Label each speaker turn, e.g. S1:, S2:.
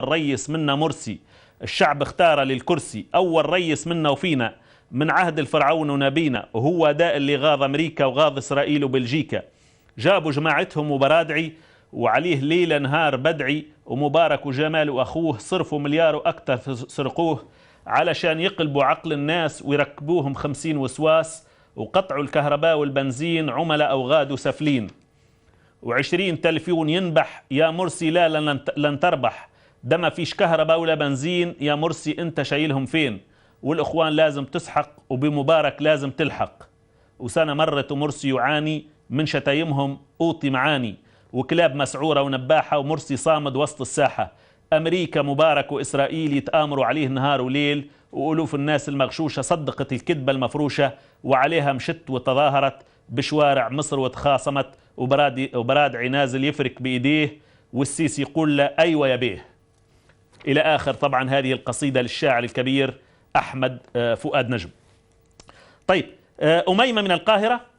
S1: ريس منا مرسي، الشعب اختار للكرسي أول ريس منا وفينا من عهد الفرعون ونبينا، وهو داء اللي غاض أمريكا وغاض إسرائيل وبلجيكا. جابوا جماعتهم وبرادعي وعليه ليلة نهار بدعي، ومبارك وجمال وأخوه صرفوا مليار وأكثر سرقوه علشان يقلبوا عقل الناس ويركبوهم 50 وسواس، وقطعوا الكهرباء والبنزين عملاء أوغاد وسفلين، و20 تلفون ينبح يا مرسي لا لن تربح، ده ما فيش كهرباء ولا بنزين يا مرسي انت شايلهم فين، والإخوان لازم تسحق وبمبارك لازم تلحق. وسنة مرت ومرسي يعاني من شتايمهم أوطي معاني، وكلاب مسعورة ونباحة ومرسي صامد وسط الساحة. أمريكا مبارك وإسرائيل يتآمروا عليه نهار وليل، وألوف الناس المغشوشة صدقت الكذبة المفروشة وعليها مشت وتظاهرت بشوارع مصر وتخاصمت، وبرادعي نازل يفرك بإيديه والسيسي يقول له أيوة يا بيه. إلى آخر طبعا هذه القصيدة للشاعر الكبير أحمد فؤاد نجم. طيب، أميمة من القاهرة.